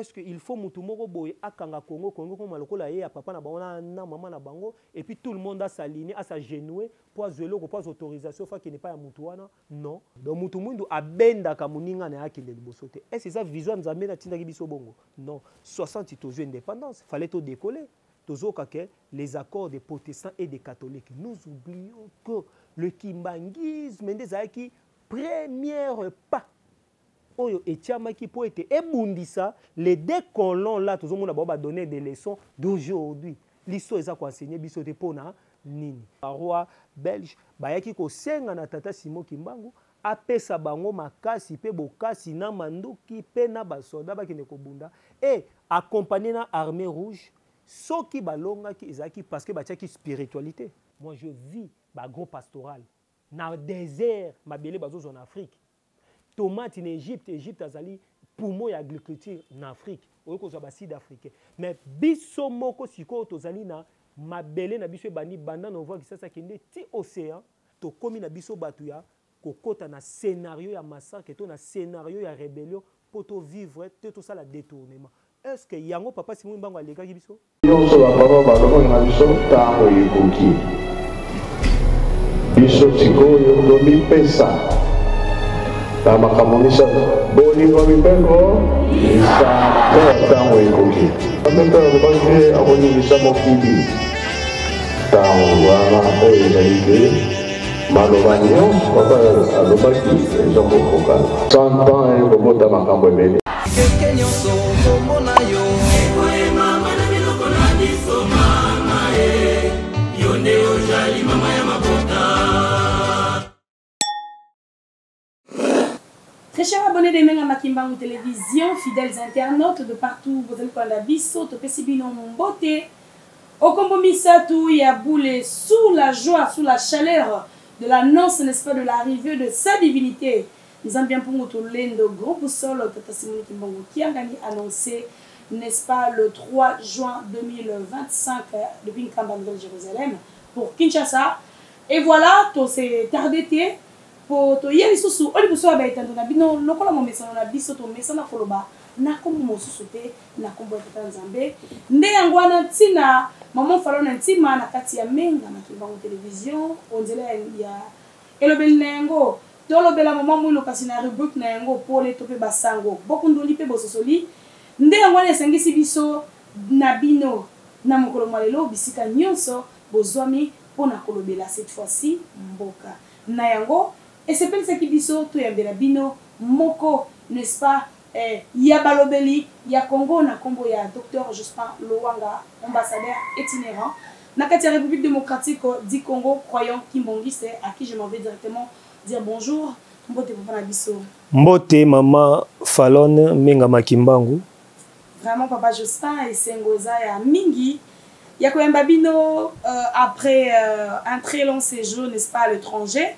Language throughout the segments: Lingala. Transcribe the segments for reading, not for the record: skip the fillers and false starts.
Est-ce que il faut mutu moko boye akanga Congo, Congo ekoma lokola ye ya papa na bango na, na mama na bango, et puis tout le monde as'aligner, as'agenouer po azwa eloko, po azwa autorisation, faut akende epai ya mutu wana? Non. Donc mutu mwindu abendaka moninga na ye akende liboso te. Est-ce eza vision ya Nzambe nde atindaki biso bongo? Non. 60 tozwi independance, fallait to decoller. Tozoyoka que les accords des protestants et des catholiques. Nous oublions que le kimbanguisme nde ezalaki première pas oyo etiamaki mpo ete ebundisa les deux colons là. Tozomona bango badonner des leçons d'aujourd'hui. Liso eza koenseigner biso te mpo na nini. Baroi belge bayaki kosenga na tata Simon Kimbangu apesa bango makasi mpe bokasi na manduki mpe na basoda bakende kobunda e accompagné na armée rouge. Soki balongaki, ezalaki parce que batiaki spiritualité. Moi, je vis baagro-pastoral na désert, mabele bazozwa na Afrique, tomate na Égypte. Égypte azali poumon ya agriculture na Afrique, oyo kozwa basud africain. Mais biso moko sikoyo tozali na mabele na biso, ebandi banda na ovoi Kisasa, kende ti océan. Tokomi na biso bato ya kokota na scénario ya massacre to na scénario ya rébellion mpo tovivre te, tosala détournement. Est ce que yango papa Simon Mbango alekaki biso? Nyonso bapapa balobaki na biso, ntango ekoki, biso sikoyo tomipesa na makambo misato: bolingo, mibeko, misala. Ntango ekoki, mpe alobaki te akoningisa mokili. Ntango wana oyo ezali te, maloba nyonso papa alobaki eza kokokana. 100 ans ekobota makambo ebele. Keke nyonso kombo na yo ekoyemama na biloko na biso, mama e, yo nde ozali mama ya mabota. Très chers abonnés de Menga Makimbangu Télévision, fidèles internautes de partout, vous allez kolanda biso, topesi bino mbote. Okombo misatu ya boule sous la joie, sous la chaleur de l'annonce, n'est-ce pas, de l'arrivée de sa divinité. Nzambe Mpungu Tulendo, grand boussole, Tata Simoni Kimbangu Kiangani, annoncé, n'est-ce pas, le 3 juin 2025 depuis Nkamba, Nouvelle-Jérusalem, pour Kinshasa. Et voilà, to s'est tardé po toye lisusu oyo liboso ya baetando na bino lokola momesano na biso. Tomesana koloba na nkombo mosusu te, na nkombo ya Tata Nzambe. Nde yango wana ntina mama Falo na ntima na kati ya Menga na Kimbangu Télévision, onzela ya elobeli na yango tolobela mama mwino, kasi na rubrique na yango pole to mpe basango bokundoli mpe bososoli. Nde yango wana esangisi biso na bino na mokolo mwa lelo, bisika nyonso bozwami, mpo na kolobela cette fois-ci mboka. Na yango esepelisaki biso toyambela bino moko, n'est-ce pas, ya balobeli ya Congo na nkombo ya Dr Jospin Lowanga, ambassadeur itinérant na kati ya République démocratique du Congo, croyant kimbangiste, à qui je m'en vais directement dire bonjour. Mbote, papa na biso. Mbote, mama Falone Menga Makimbangu. Vraiment, papa Jospin, esengo eza ya mingi ya koyamba bino après un très long séjour, n'est-ce pas, à l'étranger.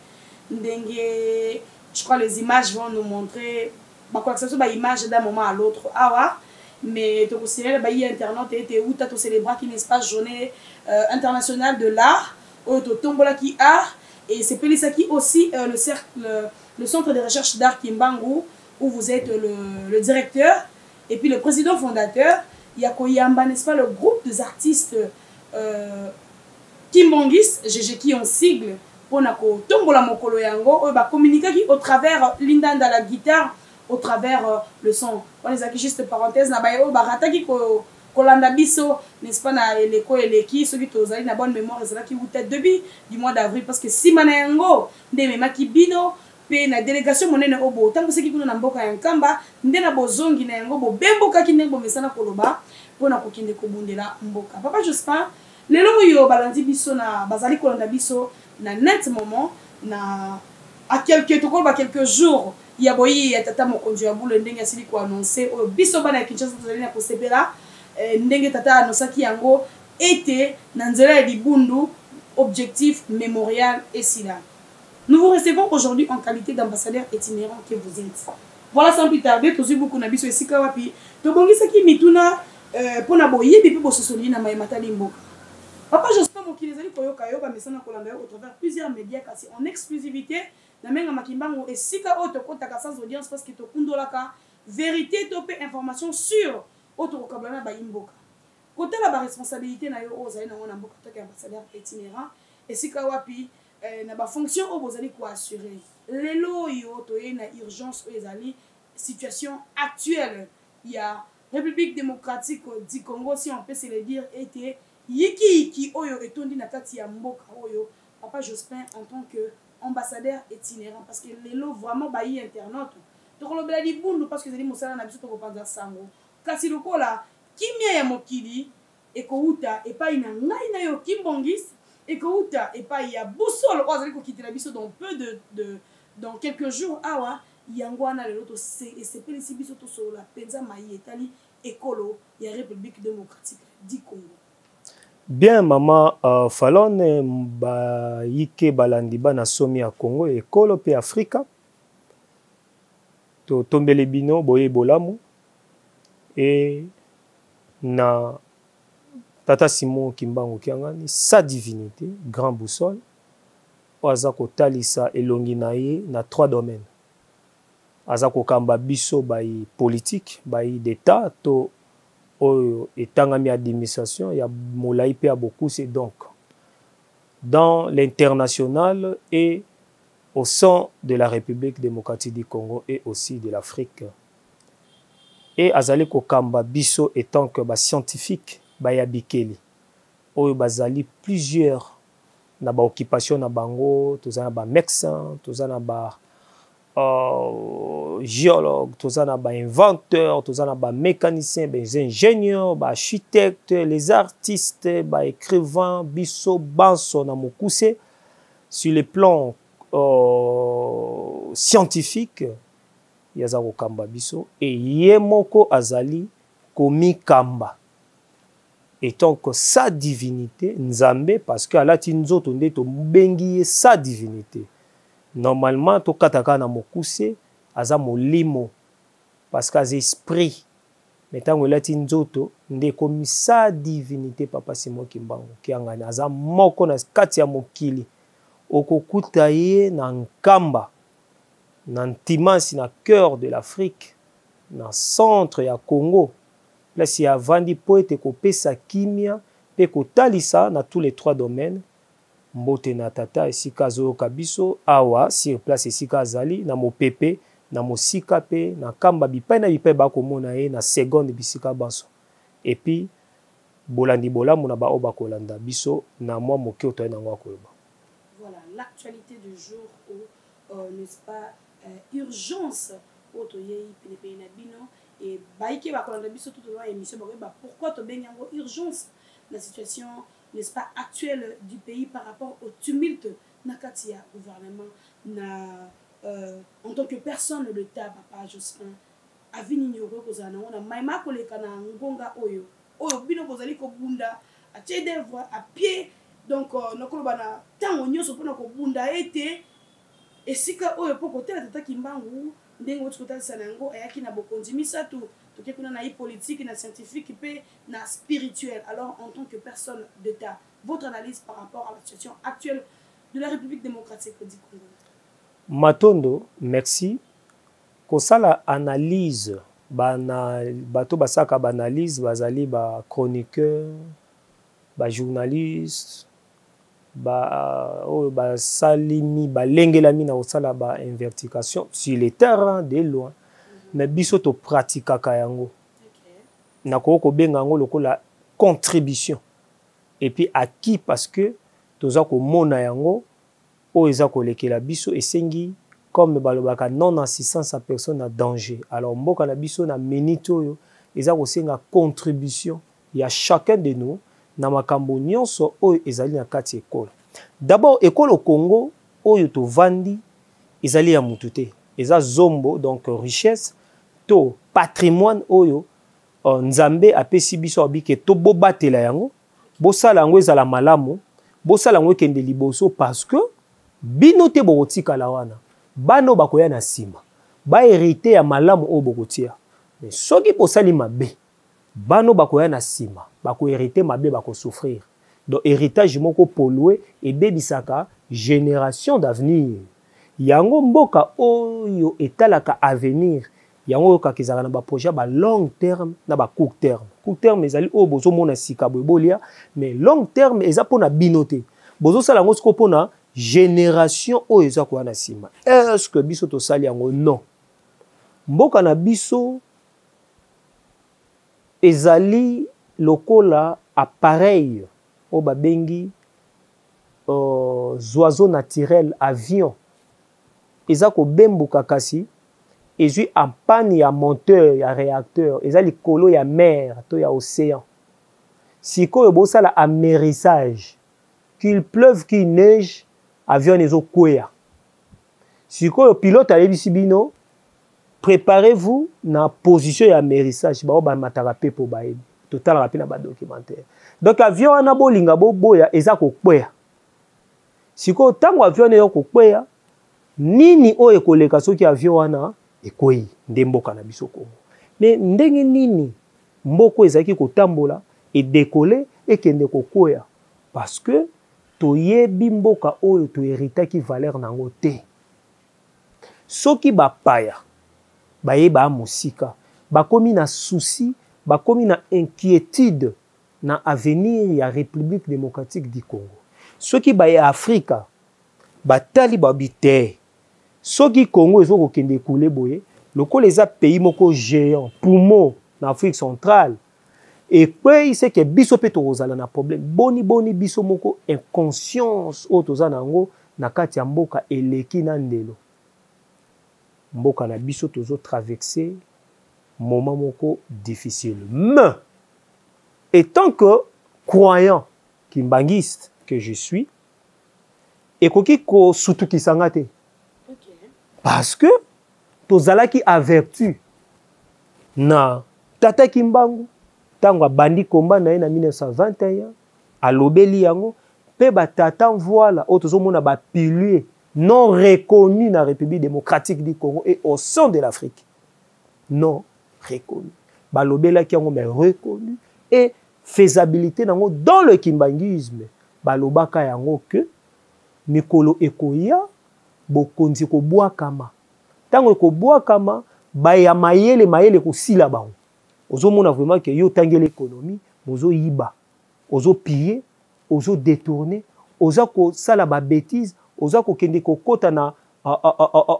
Ndenge je crois les images vont nous montrer, bakolakisa biso baimage d'un moment à l'autre awa, mais tokosignale bayi internaute ete uta tocélébraki, n'est-ce pas, journée internationale de l'art oyo totombolaki art et esepelisaki aussi le cercle, le centre de recherche d'art Kimbangu, où vous êtes le directeur et puis le président fondateur, ya koyamba, n'est-ce pas, le groupe des artistes kimbangis GGki en sigle, mpona kotombola mokolo yango oyo bacommunikaki au travers lindanda, la guitare, au travers le son wana. Ezalaki juste parenthèse na baye oyo barataki kolanda biso, n'est-ce pas, na eleko eleki. Soki tozali na bonne mémoire, ezalaki wuta début du mois d'avril, parce que nsima na yango nde ememaki bino mpe na délégation monene oyo botambwisaki kuna na mboka ya Nkamba. Nde na bozongi na yango bobembokaki ndenge bomesana koloba mpona kokende kobundela mboka. Papa Jospin, lelo oyo balandi biso na bazali kolanda biso na net moment na a quelques, tokoloba quelques jours ya boyi ya tata mokonzi ya bule, ndenge asili koannonce oyo biso bana ya Kinshasa tozali na kosepela, ndenge tata anonsaki yango ete na nzela ya libundu objectif mémorial esila. Nous vous recevons aujourd'hui en qualité d'ambassadeur itinérant que vous êtes. Voilà, sans plus tarder, tozwi buku na biso esika wapi tobongisaki mituna mpona boyebi mpe bososoli na mayema tali mboka. Papa Jospin, mokili ezali koyoka yo, bamesana kolanda yo au travers plusieurs médias, kasi en exclusivité na Menga Makimbangu, esika oyo tokɔtaka sans audience parce que tokundolaka. Verite to mpe information sur oyo tokokabola na bayi mboka. Kotala ba responsabilites na yo oyo ozali na yango na mboka en tant que ambassadeur itinerant, esika wapi na ba fonctions oyo bozali ko assurer. Lelo oyo toyei na urgence oyo ezali situation actuelle ya Republique democratique du Congo, si on peut se le dire, ete yiki yiki oyo etondi na kati ya mboka oyo. Papa Jospin, en tant que ambassadeur itinerant, parce que lelo vraiment bayi internaute tokolobela libundu parce que ezali mosala na biso, tokopanza sango, kasi lokola kimia ya mokili ekowuta epai na ngai na yo kimbongis, ekowuta epai ya Boussole oyo azali kokitela biso dans peu de dans quelques jours awa. Yango wana lelo esepelisi biso tosolola mpenza mai etali ekolo ya République démocratique du Congo. Bien, mama Falone, bayike balandi bana somi ya Congo, ekolo mpe Afrika, totombeli bino boye bolamu e na tata Simon Kimbangu Kiangani, sa divinité, grand boussole, oyo aza kotalisa elongi na ye na trois domaines. Aza kokamba biso bayi politique, bayi d'État to oyo etangami administration ya molai mpe ya bokuse, donc dans l'international et au sein de la République démocratique du Congo et aussi de l'Afrique. Et azali kokamba biso étant que ba scientifique bayabikeli oyo bazali plusieurs na ba occupation na bango. Toza na ba médecin, toza na ba géologue, toza na ba inventeur, toza na ba mécanicien, ba ingénieur, ba architecte, les artistes, ba écrivain, biso banso na mokuse sur le plan scientifique. Ye aza kokamba biso e ye moko azali komikamba étant que sa divinité Nzambe, parce que alati nzoto nde tobengi ye sa divinité. Normalement tokata kaka na mokuse, aza molimo parce que aza esprit, mais ntango elati nzoto nde ekomi sa divinité. Papa Simon Kimbangu Kiangani aza moko na kati ya mokili. Okokuta ye na Nkamba, na Ntimasi, na cœur de l'Afrique, na centre ya Congo, place ya avandi mpo ete kopesa kimia mpe kotalisa na tous les trois domaines. Mbote na tata esika azoyoka biso awa sur place, esika azali na mopepe, na mosika mpe na Nkamba, bipai na bipai bakomona ye na seconde bisika banso. Et puis bolandi bolamu na baoyo bakolanda biso na mwa moke oyo toyei nango ya koloba. Voilà l'actualité du jour où, n'est-ce pas, urgence oyo toyei penepene na bino e bayike bakolanda biso tout au long ya émission bakoyeba pourquoi tobengi yango urgence, la situation, n'est-ce pas, actuelle du pays par rapport au tumulte na kati ya gouvernement. Na en tant que personne de l'État, papa Jospin, avis nini okoki kozala nango na maima koleka na ngonga oyo bino bozali kobunda à pied d'œuvre, à pied, donc nakoloba na ntango nyonso mpona kobunda ete esika oyo mpo kotela tata Kimbangu ndenge oti kotalisa na yango ayaki na bokonzi misato, toke kuna na ye politique, na scientifique mpe na spirituel. Alors, en tant que personne d'État, votre analyse par rapport à la situation actuelle de la République démocratique du Congo? Matondo, merci. Kosala analyse, bana bato basalaka baanalyse bazali bachroniqueur, bajournaliste, ba oyo basalimi balengelami na kosala bainvestigation sur le terrain de loin, mais biso topratikaka yango. Nakoki kobenga yango lokola contribution et puis acquis, parce que toza komona yango oyo eza kolekela biso. Esengi, comme balobaka, non assistance à personne en danger. Alors mboka na biso na minute oyo eza kosenga contribution ya chacun de nous na makambo nyonso oyo ezali na kati ekolo. D'abord, ekolo Congo oyo tovandi ezali ya mutu te, eza zombo, donc richesse to patrimoine oyo Nzambe apesi biso, abike tobobatela yango, bosala yango ezala malamu, bosala yango ekende liboso, parce que bino te bokotikala wana, bana oyo bakoya na nsima bahérite ya malamu oyo bokotia. Mais soki bosali mabe, bana oyo bakoya na nsima bakohérite mabe, bakosouffrir. Donc héritage moko pollué ebebisaka génération d'avenir. Yango mboka oyo etalaka avenir. Yango oyokaka ezalaka na baprojet ya ba long terme na ba court terme. Court terme ezali oyo bozomona sika boye bolia, mais long terme eza mpona bino te, bozosala yango sikoyo mpona génération oyo eza koya na nsima. Est ce que biso tosali yango? Non. Mboka na biso ezali lokola appareil oyo babengi oiseau naturel, avion eza kobembuka, kasi ezwi en panne ya moteur, ya réacteur, eza likolo ya mer to ya océan. Sikoyo bosala amérissage, qu'il pleuve, qu'il neige, avion ezokweya. Sikoyo pilote ayebisi bino: préparez-vous na position ya amérissage. Bao bamataka mpepo bayebi, totalaka mpe na badocumentaire. Donc avion wana, bolinga boboya, eza kokweya. Sikoyo ntango avion wana eza kokweya, nini oyo ekoleka soki avion wana ekwei? Nde mboka na biso Kongo. Mais ndenge nini mboka ezalaki kotambola, edécoller, ekende kokweya? Parce que toyebi mboka oyo tohéritaki valeur na yango te. Soki bapaya bayeba mosika, bakomi na souci, bakomi na inquiétude na avenir ya République démocratique du Congo, soki baya Afrika batali, babi te, soki Congo ezokokende ekule boye, lokola eza pays moko géant, poumon na Afrique centrale, ekwei, seke biso mpe tokozala na problème. Boni boni biso moko inconscience oyo toza na yango na kati ya mboka eleki na ndelo. Mboka na biso tozotraverse moment moko difficile, mais étant que croyant kimbanguiste que je suis, ekoki kosutukisa nga te, parce que tozalaki averti na tata Kimbangu. Ntango abandi komba na ye na 1921, alobeli yango mpe batata mvoila oyo tozomona, bapilier non reconnu na République démocratique du Congo et au sein de l'Afrique, non reconnu, balobelaki yango, mais reconnu et faisabilité nango dans le kimbanguisme. Balobaka yango ke mikolo ekoya, bokonzi kobwakama. Ntango ekobwakama, baya mayele, mayele kosila bango. Ozomona vraiment ke yo otangeli économie, ozoyiba, ozopiller, ozodétourner, oza kosala babêtises, oza kokende kokɔta na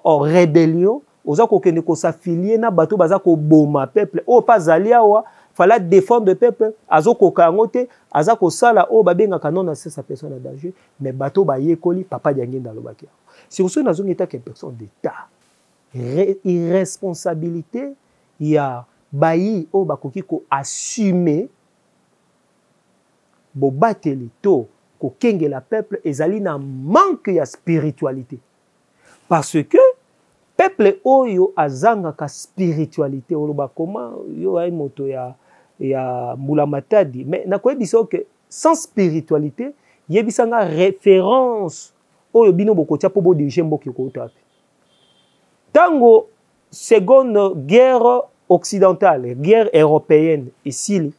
rébellion, oza kokende kos'affilier na bato baza koboma peuple. Oyo mpe azali awa, fala défendre peuple, azokoka yango te, aza kosala oyo babengaka non assistance à personne en danger. Mais bato bayekoli, papa Diangenda alobaki yango. Sikoyo nazongi etake personne d'état, irresponsabilité ya bayi oyo bakoki koassume bobateli to kokengela peuple ezali na manque ya spiritualité, parce que peuple oyo azangaka spiritualité, oloba koma yo ayi moto ya mbula matadi, mais nakoyebisa yo ke sans spiritualité, yebisanga référence oyo bino bokotia mpo bodirige mboka ekouta wapi? Ntango Seconde Guerre occidentale, guerre européenne esili,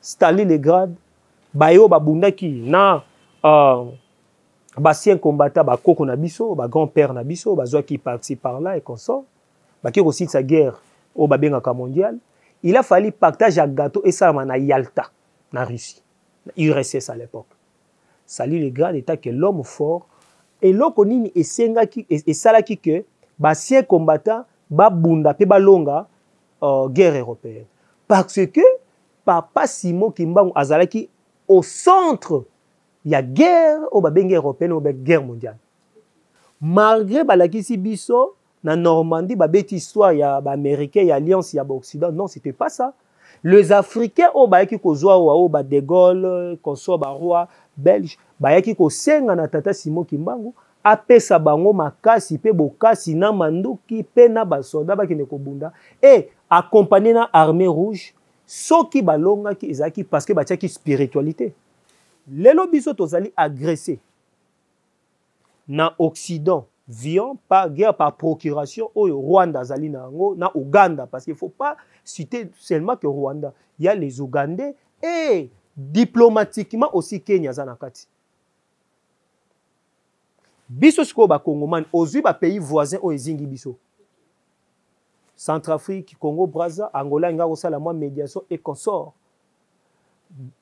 Stalingrad, bayo babundaki na baancien combattant, bakoko na biso, bagrand père na biso, bazwaki parti par là et consort, baki kosilisa guerre oyo babengaka mondiale. Il a fallu partage ya gâteau esalama na Yalta, na Russie, na URSS à l'époque. Stalingrad étant que l'homme fort, eloko nini esengaki, esalaki ke baancien combattant babunda mpe balonga guerre européenne? Parce que papa Simon Kimbangu azalaki au centre ya guerre oyo babengi européenne, oyo guerre mondiale. Malgré balakisi biso na Normandie, babeti histoire ya baaméricain, ya alliance ya baoccident, non, c'était pas ça. Les Africains oyo bayaki kozwa awa, oyo ba de Gaulle, consort, baroi belge, bayaki kosenga na tata Simon Kimbangu apesa bango makasi mpe bokasi na manduki mpe na basoda, bakende kobunda e accompagné na Armée rouge. Soki balongaki, ezalaki parce que batiaki spiritualité. Lelo biso tozali agressé na Occident vion par guerre par procuration oyo Rwanda azali na yango na Ouganda, parce qu'il faut pas citer seulement que Rwanda, il y a les Ougandais et diplomatiquement aussi Kenya aza na kati. Biso sikoyo bakongomani, ozwi bapays voisin oyo ezingi biso. Centrafrique, Congo Brazza, Angola inga kosala mwa médiation et consort.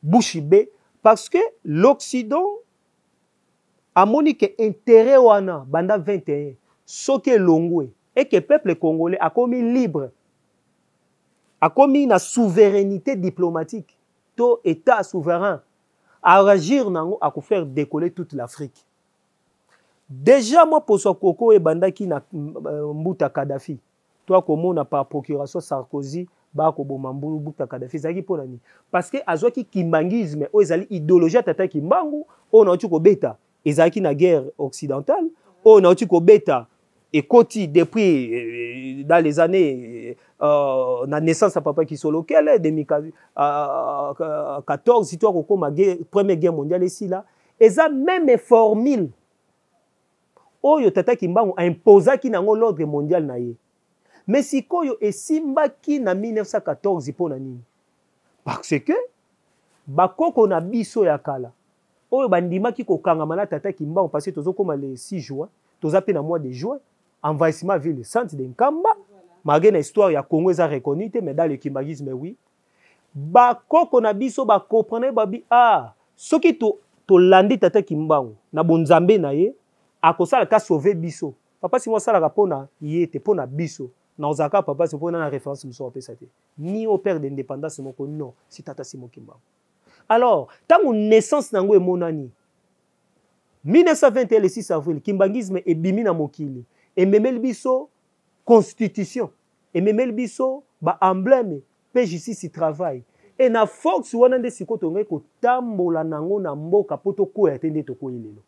Bouche bée parce que l'Occident amoni ke intérêt wana banda 21 soki elongwe et que peuple congolais akomi libre, akomi na souveraineté diplomatique to état souverain, agir nango akofaire décoller toute l'Afrique. Déjà mwa poso ya koko ebandaki na mbuta Kadhafi, to akomona par procuration Sarkozy bakoboma mbuta Kadhafi. Ezalaki mpo na nini? Parce que azwaki kimbanguisme oyo ezali idéologie ya tata Kimbangu oyo nauti kobeta, ezalaki na guerre occidentale oyo nauti kobeta, ekoti depuis dans les années na naissance ya papa Kisolokele 2014 to akokoma guerre, première guerre mondiale esila. Eza même formule oyo tata Kimbangu aimposaki nango l'ordre mondial na ye. Mais sikoyo esimbaki na 1914 mpo na nini? Parce que bakoko na biso ya kala oyo bandimaki kokangama na tata Kimbangu, parce que tozokoma le 6 juin, toza mpe na mois de juin, envahissement ville sainte de Nkamba, malgré na histoire ya Congo eza reconnu te, mais dans le kimbanguisme oui. Bakoko na biso bakomprendre babi, ah, soki tolandi tata Kimbangu na bonzambe na ye, akosala ka sauver biso. Papa Simon asalaka mpona ye te, mpona biso. Na ozalaka papa Simon mpona na référence mosusu apesa te, ni au père d'indépendance moko, non, si tata Simon Kimbangu. Alors ntango naissance nango emonani 1921 le 6 avril, kimbanguisme ebimi na mokili, ememeli biso constitution, ememeli biso baemblème mpe justice travail. E na force wana nde sikoyo tongai kotambola nango na mboka mpo tokwea te nde tokwei lelo.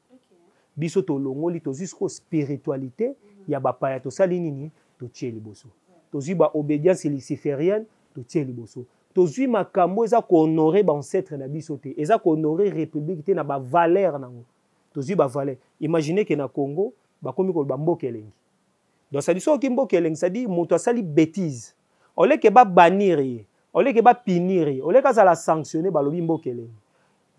Biso tolongoli, tozwi sikoyo spiritualité ya bapaya, tosali nini? Totie liboso. Tozwi baobédience luciférienne, totie liboso. Tozwi makambo eza kohonorer baancêtre na biso te, eza kohonorer république te na bavaleur nango. Tozwi bavaleur. Imagine ke na Congo bakomi koloba mboka elengi. Donc c'est-à-dire soki mboka elengi, c'est-à-dire moto asali bêtise, oleke babannir ye, oleke bapunir ye, oleke azala sanctionné, balobi mboka elengi.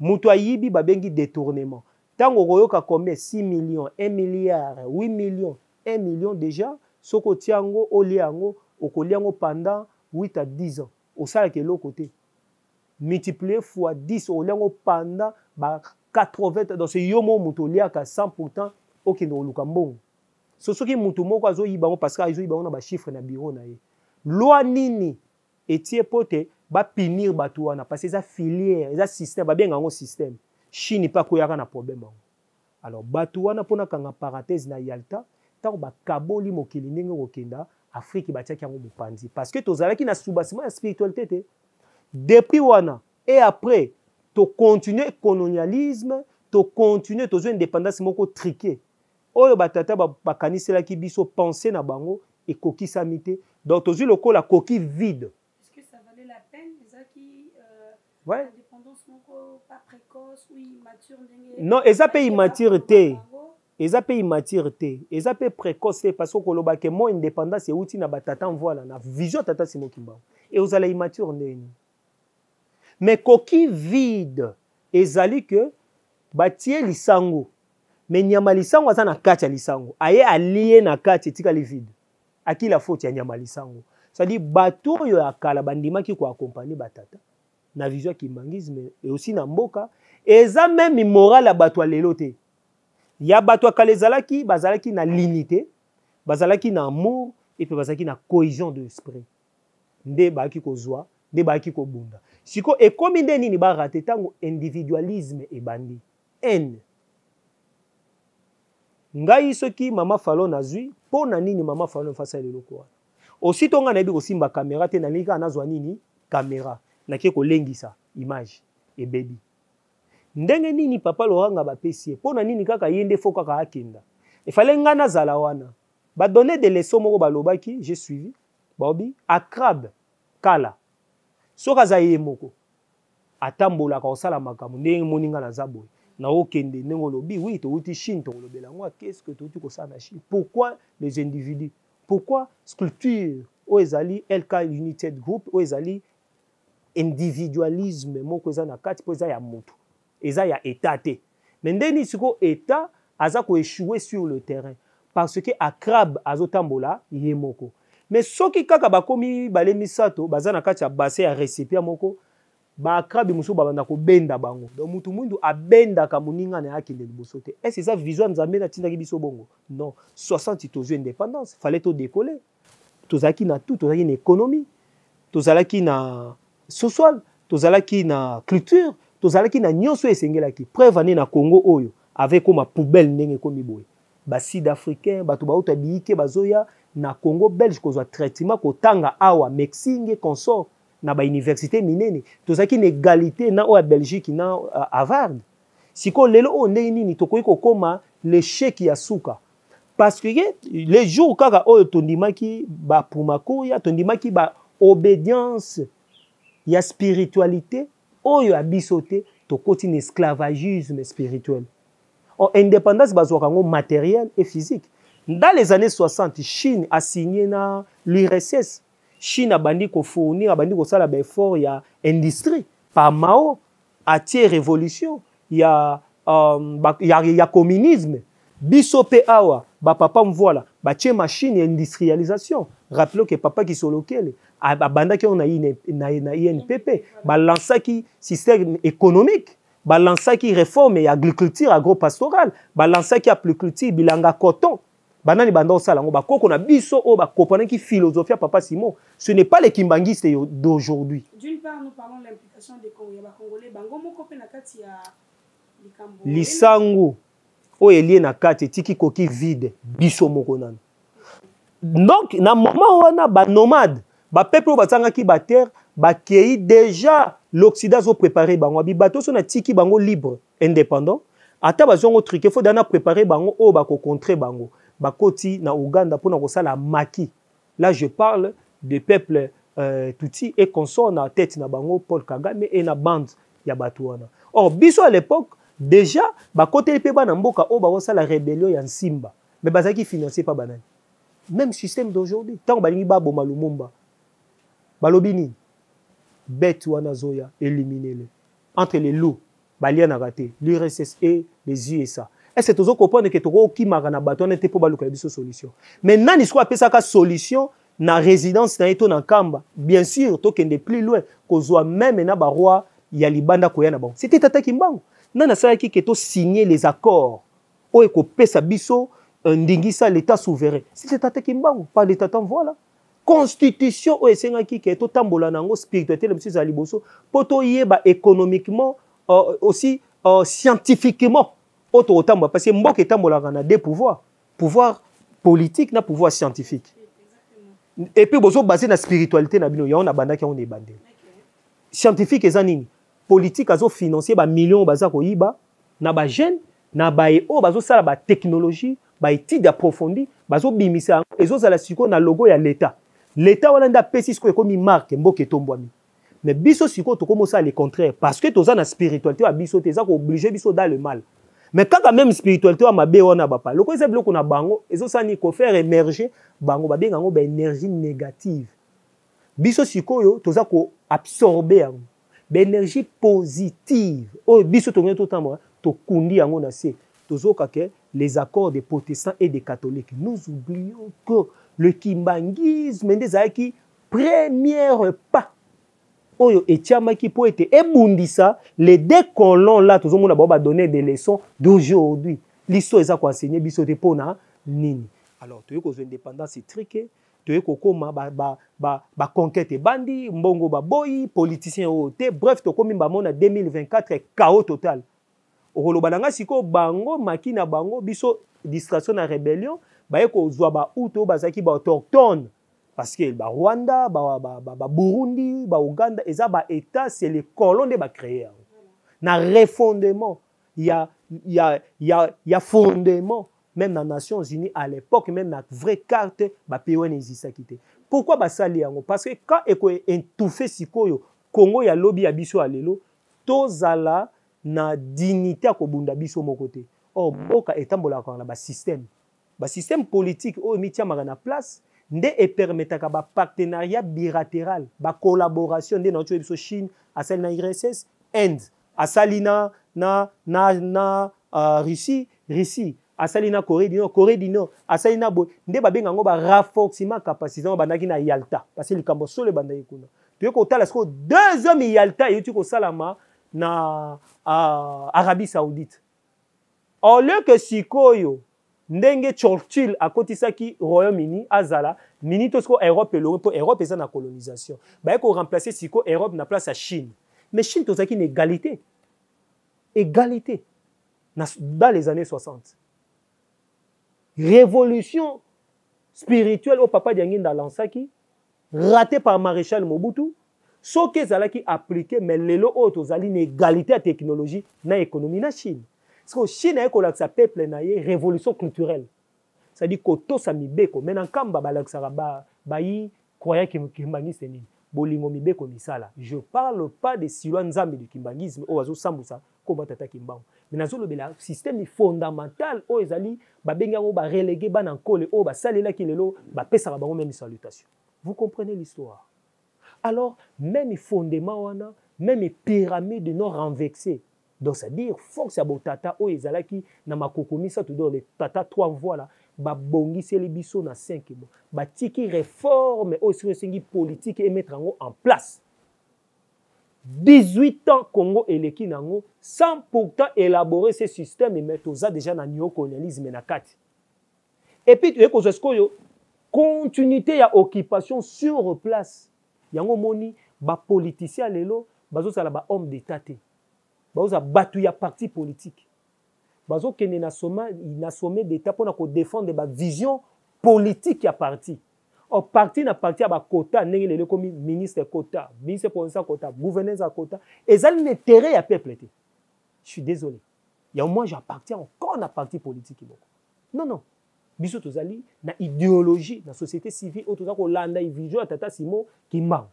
Moto ayibi, babengi détournement. Ntango okoyoka combien? 6 millions, 1 milliard, 8 millions, 1 million déjà, soki otia yango, olia yango, okolia yango pendant 8 à 10 ans, osalaka eloko te. Multiplier fois 10, olia yango pendant ba 80. Donc c'est yo moko moto oliaka sans pourtant okende koluka mbongo. So soki motu moko azoyiba yango, parce que azoyiba yango na bachiffre na bureau na ye, loi nini etie po te bapunir bato wana? Parce que eza filière, eza système, babenga yango système. Chine mpe akoyaka na problème yango. Alors bato wana, mpona kanga parenthèse na Yalta, ntango bakaboli mokili ndenge kokenda, Afrique batiaki yango mopanzi parce que tozalaki na soubassement ya spiritualité te depuis wana. Et après tocontinue colonialisme, tocontinue, tozwa indépendance moko truqué oyo batata bakaniselaki biso, pensée na bango ekokisami te. Donc tozwi lokola coquille vide. Est-ce que ça valait la peine? Ezalaki indépendance moko pas précoce ou immature ndenge Non, eza mpe immature te, eza mpe immature te, eza mpe précoce te, parce que koloba ke mo indépendance euti na batata mvoila na vision tata Simon Kimbangu, e ozala immature ndeni? Mais coquille vide ezali ke batie lisango, mais nyama lisango aza na kati ya lisango, aye alie na kati, etikali vide. Akila faute ya nyama lisango. C'est-à-dire bato oyo ya kala bandimaki koaccompagner batata na vision ya kimbanguisme et aussi na mboka, eza même morale ya bato ya lelo te. Ya bato ya kala ezalaki, bazalaki na l'unité, bazalaki na amour et puis bazalaki na cohésion de esprit, nde bayaki kozwa, nde bayaki kobunda. Sikoyo ekomi nde nini? Barater ntango individualisme ebandi, haine. Ngai soki mama Falon nazwi, mpo na nini mama Falon fasala eloko wana? Aussitôt ngai nayebi kosimba caméra te, nalingi kaka nazwa nini? Caméra. Nakie kolengisa image, ebebi. Ndenge nini papa Loranga bapesi ye? Mpo na nini kaka ye nde fo kaka akenda? Efale ngai nazala wana. Badonner de leçon moko balobaki, j'ai suivi, baobi acrabe kala soki aza ye moko atambolaka kosala makambo ndenge moni. Ngai naza boye, naokende ndenge olobi. Oui, touti Chine, tokolobela yango. Qu'est-ce que touti kosala na Chine? Pourquoi les individus? Pourquoi structure oyo ezali LK United Group, oyo ezali individualisme moko eza na kati, mpo eza ya motu, eza ya état te? Mais ndeni sikoyo état aza koéchouer sur le terrain parce que acrabe azotambola ye moko. Mais soki kaka bakomi mibale misato, baza na kati ya bassin ya récipient moko, baakrabe mosusu babanda kobenda bango. Donc mutu mwindu abendaka moninga na ye akende liboso te. Est-ce eza vision ya Nzambe nde atindaki biso bongo? Non. 60 tozwi indépendance, fallait todécoller. Tozalaki na tout, tozalaki na économie, tozalaki na social, tozalaki na culture, tozalaki na nyonso esengelaki. Preuve ane na Congo oyo avec koma poubelle ndenge ekomi boye, basud-africain, bato bauta biyike bazoya na Congo belge kozwa traitement, kotanga awa médecine, consort na bauniversité minene. Tozalaki na égalité na oyo ya Belgique na Harvard. Sikoyo lelo oyo ndenge nini tokoki kokóma l'échec ya suka? Parce que les jours kaka oyo tondimaki bapumakuya, tondimaki baobédience ya spiritualité oyo ya biso te, tokoti na esclavagisme spirituel. Or indépendance bazwaka yango matériel et physique. Dans les années 60, Chine a signé na l'URSS. Chine abandi kofournir, abandi kosala baeffort ya industrie par Mao, atie révolution ya communisme. Biso mpe awa, bapapa Mvoila batie machine ya industrialisation. Rappelons que papa Kisolokele abandaki yango na INPP, balansaki système économique, balansaki réforme ya agriculture agropastorale, balansaki apiculture, bilanga coton. Banani banda osala yango? Bakoko na biso oyo bakopanaki philosophie ya papa Simon. Ce n'est pas les kimbanguistes d'aujourd'hui. D'une part, nous parlons de l'implication des ya bacongolais bango moko mpe na kati ya likambo. Lisangu oyo elie na kati etiki koki vide, biso moko nano. Donc na moment wana, banomade, bapeuple oyo bazangaki baterre, bakei déjà. L'Occident azoprépare bango, abi bato so natiki bango libre, indépendant, ata bazwi yango truqué, faut dana préparer bango oyo bakocontre bango. Bakoti na Uganda mpona kosala maki. Là je parle de peuple tutsi et consort, na tête na bango Paul Kagame et na bande ya bato wana. Or biso à l'époque déjà bakoteli mpe bana mboka oyo bakosala rébellion ya Nsimba, mais bazalaki financé pa banani? Même système d'aujourd'hui. Ntango balingi baboma Lumumba, balobi nini? Bête wana azoya, éliminer le entre les loups balianaka te, l'URSS et les USA. Est ce que tozo comprendre ke tokokimaka na bato wana te mpo baluka biso solution? Mais nani sikoyo apesaka solution na résidence na ye to na Nkamba? Bien sûr, tokende plus loin, kozwa même na baroi ya libanda koya na bango, c'était tata Kimbangu. Nani asalaki ke tosigner les accords oyo ekopesa biso ndingisa l'état souverain? C'était tata Kimbangu par le tata. Voilà constitution oyo esengaki ke totambola na yango. Spiritualité na biso ezala liboso mpo toyeba économiquement, aussi scientifiquement oyo tokotambola, parce que mboka etambolaka na deux pouvoirs: pouvoir politique na pouvoir scientifique. Et puis bozobase na spiritualité na bino. Yango nabandaki yango na ebandeli. Scientifique eza nini? Politique azofinancer bamillion baza koyiba na bajeune na baye oyo bazosala batechnologie, baétude approfondie, bazobimisa yango, ezozala sikoyo na logo ya l'État. L'État wana nde apesi sikoyo, ekomi marque, mboka etombwami. Mais biso sikoyo tokomi osala le contraire, parce que toza na spiritualité ya biso te, eza koobliger biso dans le mal. Mais kaka même spiritualité ya mabe wana, bapa loko eza biloko na bango, ezosala nini? Kofaire émerger bango, babenga yango baénergie négative. Biso sikoyo toza koabsorber yango. Baénergie positive oyo biso tokoki totambola, tokundi yango na se. Tozoka ke les accords des protestants et des catholiques, nous oublions que le kimbanguisme nde ezalaki première pas oyo etiamaki mpo ete ebundisa les deux colons là. Tozomona bao badonner des leçons d'aujourd'hui, liso eza koenseigner biso te mpona nini. Alors toyei kozwa indépendance truquée, toyei kokóma baconquête ba, ba ebandi, mbongo baboyi, politicien oyo te. Bref, tokómi bango na 2024, chaos total. Okoloba na ngai sikoyo bango maki na bango, biso distraction na rébellion. Baye kozwa bahutu oyo bazalaki baautochtone, parce que barwanda, baburundi, ba bauganda eza baétat, c'est les colons nde bacréé yango na refondement ya fondement. Même na Nations Unies à l'époque, même na vraie carte, bapays wana existaki te. Pourquoi basali yango? Parce que quand ekoétouffe sikoyo Congo ya lobi ya biso ya lelo, tozala na dignité ya kobunda biso moko te. Or mboka etambolaka na basystème, basystème politique oyo mitiamaka na place nde epermettaka bapartenariat bilatéral, bacollaboration. Nde nauti oyo biso, Chine asali na URSS, Inde asali na Russie, Russie. Asali na Corée du Nord, Corée du Nord asali na boye, nde babenga yango ba renforcement capacité. Yango bandaki na Yalta, parce que likambo solo ebandaki kuna. Toye kotala sikoyo deuxième Yalta euti kosalama na Arabie Saoudite. Au lieu que sikoyo ndenge Churchill akotisaki Royaume-Uni azala mini to sikoyo Europe elongi, mpo Europe eza na colonisation, baye koremplacer sikoyo Europe na place ya Chine. Mais Chine tozalaki na égalité, égalité dans les années 60. Révolution spirituelle au papa Dianginda lansaki, raté par Maréchal Mobutu, soki ezalaki appliqué, mais lelo oyo tozali na égalité ya technologie na économie na Chine. Parce que Chine aye kolakisa peuple na ye révolution culturelle, c'est-à-dire kotosa mibeko. Mais na Nkamba balakisaka bayi croyant kimbanguiste nini? Bolingo, mibeko, misala. Je parle pas de silwa Nzambe du kimbanguisme oyo azosambusa komba tata Kimbangu, mais nazolobela système fondamental oyo ezali babengi yango barelégué bana nkole oyo basalelaki, lelo bapesaka bango même salutation. Vous comprenez l'histoire? Alors même fondement wana, même pyramide non renversée, donc c'est-à-dire force ya botata oyo ezalaki na makoko misato, donc le tata trois voix là, babongiseli biso na 5 mois, batiki réforme oyo soki esengi politique emettre yango en place. 18 ans Congo eleki nango sans pourtant élaborer ce système, mais toza déjà na néocolonialisme na kati. Et puis toye kozwa sikoyo continuité ya occupation sur place. Yango moni bapoliticien lelo bazozala bahomme d'état te, bazozala bato ya parti politique, bazokende na sommet d'état mpona kodéfendre bavision politique ya parti. Or parti na parti ya bakota, ndenge lelo ekomi ministre kota, ministre provincial kota, gouverneur ya kota, ezali na intérêt ya peuple te. Je suis désolé ya moi, j'appartiens encore na parti politique moko. Non, non, biso tozali na idéologie na société civile oyo toza kolanda vision ya tata Simon Kimbangu.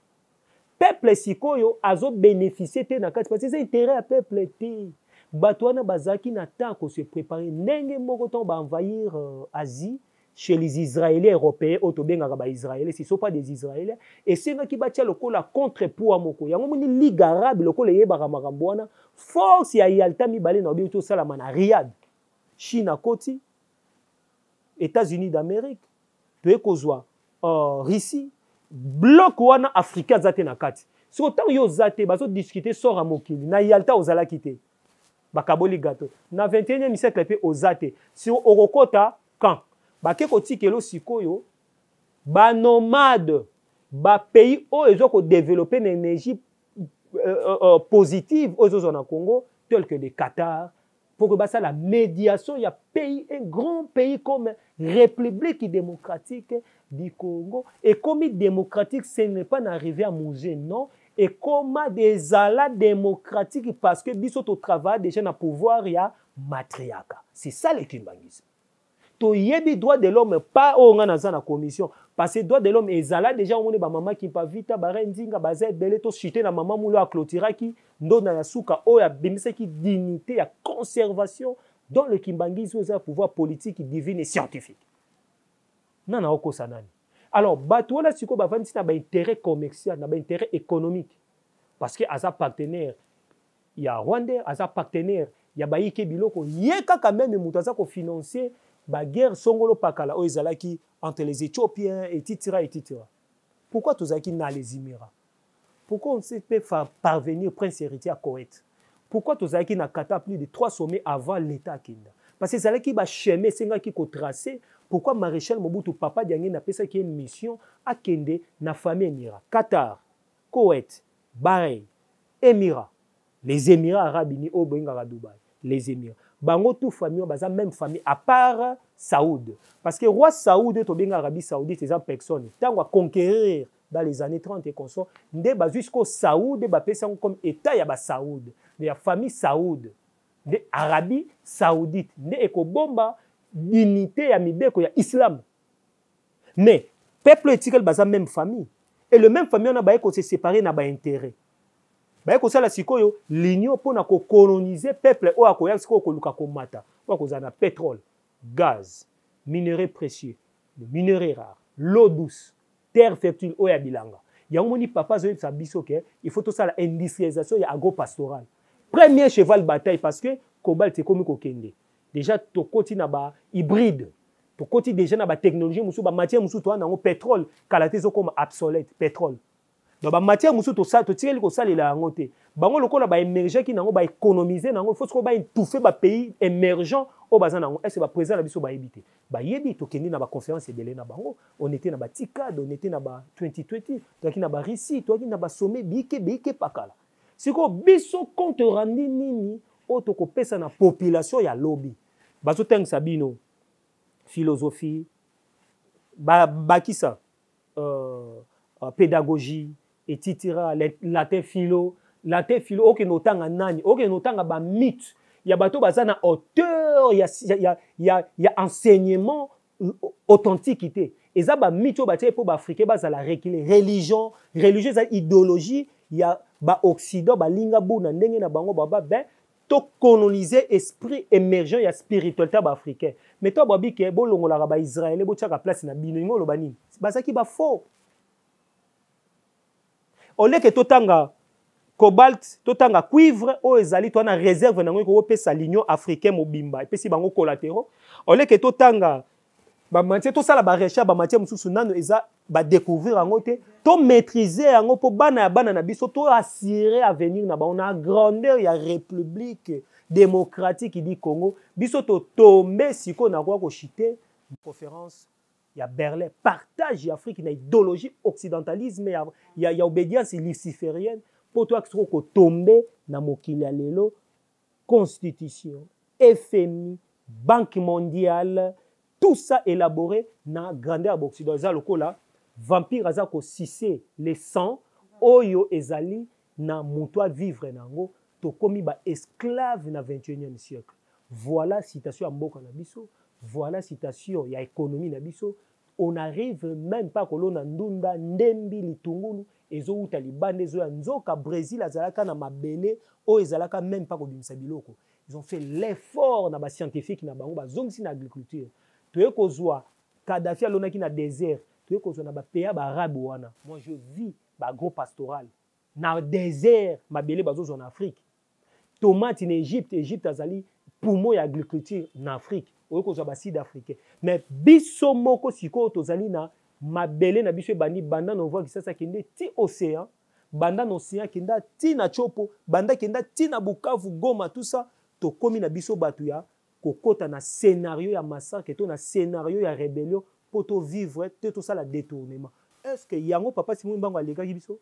Peuple sikoyo azobénéficie te na kati parce que eza intérêt ya peuple te. Bato wana bazalaki na temps kose préparer ndenge moko ntango baenvahir Asie chez les Israéliens européens oyo tobengaka baisraéliens, ce sont pas des Israéliens. Esengaki batia lokola contrepoids moko. Yango moni Ligue arabe lokola eyebaka makambo wana. Force ya Yalta mibale na obi tosalama na Riyad, Chine akoti, États-Unis d'Amérique, toye kozwa Russie, bloc wana africain aza te na kati. Soki ntango yo oza te, bazodiscute sort ya mokili na Yalta, ozalaki te, bakaboli gâteau. Na 21e siècle mpe oza te. Si okokota camp, bake kotikelo sikoyo banomade, bapays oyo eza kodévelopper na énergie positive oyo ezozwa na Congo, tel que le Qatar, pour que basala médiation ya pays, un grand pays comme République démocratique du Congo. Ekomi démocratique, ce n'est pas arrivé à Mzee, non, ekoma ezala démocratique parce que biso totravaille déjà na pouvoir ya matriarcat. C'est ça le kimbanguisme. Toyebi droit de l'homme pas oyo nga naza na commission, parce que droit de l'homme ezala déjà. Omoni bamama Kimpa Vita, bare Ndinga baza ebele. Toshite na mama Mulu aclotiraki ndonda ya suka oyo abimisaki dignité ya conservation dans le kimbanguisme. Eza pouvoir politique, divine et scientifique. Nana okosa nani? Alors bato wana sikoyo bavandisi na baintérêt commercial, na baintérêt économique, parce que aza partenaire ya Rwanda, aza partenaire ya bayike biloko. Ye kaka même moto aza kofinancer baguerre songolo pakala oyo ezalaki entre les Éthiopiens, etc., etc. Pourquoi tozalaki na les Émirats? Pourquoi on s'est fait parvenir prince héritier à Koweït? Pourquoi tozalaki na Qatar plus de trois sommets avant l'état akenda? Parce que ezalaki bachemin esengaki kotracer. Pourquoi Maréchal Mobutu, papa Diangi, napesaki ye mission akende na famille Émirat, Qatar, Koweït, Bahreïn, Émirat, les Émirats arabes unis oyo boyengaka Dubaï, les Émirats, bango tout famille baza même famille à part Saoud, parce que roi Saoud oyo tobenga Arabie Saoudite eza personne. Ntango aconquérir dans les années 30 et consort, nde bazwi sikoyo Saoud, bapesi yango comme état ya basaoud, ya famille Saoud, nde Arabie Saoudite nde ekobomba dignité ya mibeko ya islam. Mais peuple etikali baza même famille, et le même famille wana baye kose séparer na baintérêt, baye kosala sikoyo l'union mpona kocoloniser peuple oyo akoya sikoyo koluka komata, oyo akozala na pétrole, gaz, minerai précieux, minerai rare, l'eau douce, terre fertile oyo ya bilanga. Yango moni papa azoyebisa biso ke il faut tosala industrialisation ya agropastoral, premier cheval bataille, parce que cobalt ekomi kokende. Déjà tokoti na ba hybride, tokoti déjà na ba technologie mosusu, ba matière mosusu toa nango pétrole kala te ezokoma obsolète pétrole. Donc ba matière mosusu totikali kosalela yango te. Bango lokola ba émergeaki nango, ba économiser nango, il faut sikoyo ba étouffer ba pays émergents oyo baza nango. Est-ce que ba président na biso bayebi te? Bayebi, tokende na ba conférence ebele na bango, on était na ba TICAD, on était na ba 2020, toyaki na ba Russie, toyaki na ba sommet bike bike pakala. Sikoyo biso compte rendu nini oyo tokopesa na population ya lobi? Bazotangisa bino philosophie, bakisa pédagogie, etc., latin philo, latin philo, okende otanga nani? Okende otanga ba mythe ya bato baza na hauteur ya enseignement authentique te. Eza ba mythe oyo batie mpo baafricain bazala reculer. Religion, religion eza idéologie ya baoccident, balinga buna ndenge na bango baba ben tocoloniser esprit émergent ya spiritualité ya baafricain. Mais to babi ke bolongolaka baisraélien, botiaka place na bino, ingo oloba nini? Bazalaki bafaux. Oleke totanga cobalt, totanga cuivre oyo ezali to na réserve nango ekopesa l'Union africaine mobimba, epesi bango collatéraux. Oleke totanga bamatière, tosala barecherche, bamatière mosusu nano eza badécouvrir yango te, tomaîtriser yango mpo bana ya bana na biso toassurer avenir na bango na grandeur ya République démocratique du Congo. Biso totombe sikoyo na koya kochuter. Conférence ya Berlin, partage ya Afrique na idéologie occidentalisme ya obédience luciférienne, mpo toyaki sikoyo kotombe na mokili ya lelo. Constitution, FMI, Banque mondiale, tout ça élaboré na grandeur ya Occident. Eza lokola vampire aza kosucer le sang oyo ezali na moto avivre nango. Tokomi ba esclave na 21e siècle. Voilà citation ya mboka na biso, voilà citation ya économie na biso. On n'arrive même pas kolona ndunda, ndembi, litungulu, ezowuta libanda, ezoya. Nzoka Brésil azalaka na mabele oyo ezalaka même pas kobimisa biloko. Ils ont fait l'effort na bascientifique na bango, bazongisi na agriculture. Toye kozwa Kadhafi alonaki na désert, toye kozwa na bapays ya baarabe wana. Moi je vis baagro pastoral na désert, mabele bazozwa na Afrique, tomate na Égypte. Égypte azali poumon ya agriculture na Afrique, oyo kozwa basud africain. Mais biso moko sikoyo tozali na mabele na biso ebandi banda na ovua Kisasa kende ti océan, banda na océan kenda ti na Tshopo, banda kenda ti na Bukavu, Goma, tout ça. Tokomi na biso bato ya kokota na scénario ya massacre to na scénario ya rébellion mpo tovivre te, tosala détournement. Est ce que yango papa Simon Mbango alekaki biso?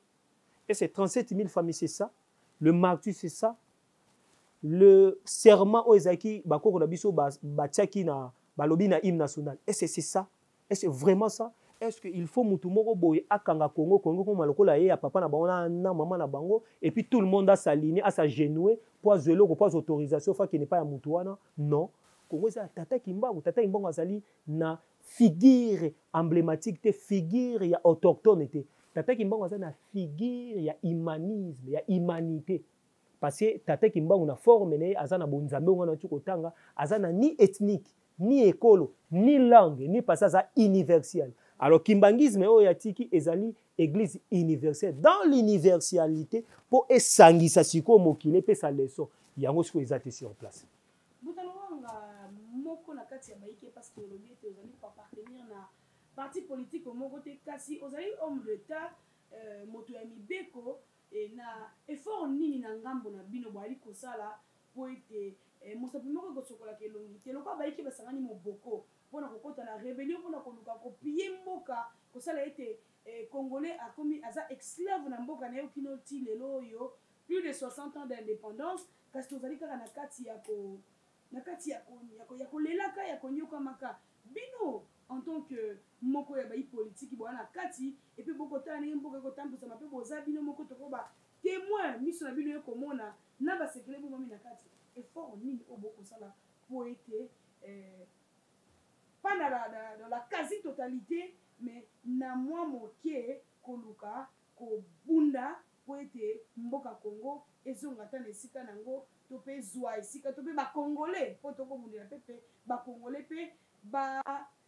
Et c'est 37 000 familles, c'est ça le martyr, c'est ça le serment oyo ezalaki bakoko na biso batiaki na balobi na hymne national? Est ce c'est ça? Est ce vraiment ça? Est ce que il faut mutu moko boye akanga Congo, Congo koma lokola ye ya papa na bango na mama na bango, et puis tout le monde as'aligner, as'agenouiller mpo azwa eloko, mpo azwa autorisation, faut akende epai ya mutu wana? Non, Congo eza ya tata Kimbangu. Tata Kimbangu azali na figure emblématique te, figure ya autochtone te. Tata Kimbangu aza na figure ya humanisme, ya humanité, parce que tata Kimbangu na forme na ye aza na bonzambe oyo wana kotanga, aza na ni ethnique, ni ekolo, ni langue, ni parce aza universel. Alors kimbanguisme oyo atiki ezali église universelle dans l'universalité mpo esangisa sikoyo mokili, epesa leçon. Yango sikoyo eza te sur place. Butano wanga moko na kati ya baike, parce que olobi ete ozali koappartenir na parti politique moko te, kasi ozali homme d'état, moto ya mibeko. E na effort nini na ngambo na bino boyali kosala mpo ete mosapi moko ekosokolaka elongi te, lokola bayiki basangani moboko mpona kokɔta na rébellion, mpona koluka kopiller mboka, kosala ete Congolais akomi aza esclave na mboka na ye okino ti lelo oyo, plus de 60 ans d'indépendance, kasi tozali kaka na kati ya ko na kati ya kolelaka, ya konyokamaka? Bino en tant que moko ya bayi politiki boya na kati, et puis bokotala ndenge mboka ekotambwisama, mpe boza bino moko toko ba témoin, miso na bino ekomona na basekele bomami na kati, effort nini oyo bokosala mpo ete pas dans la quasi totalité, mais na mwa moke koluka kobunda mpo ete mboka Congo ezonga ata na esika nango, to mpe ezwa esika, to mpe bacongolais, mpo tokobundela mpe bacongolais mpe ba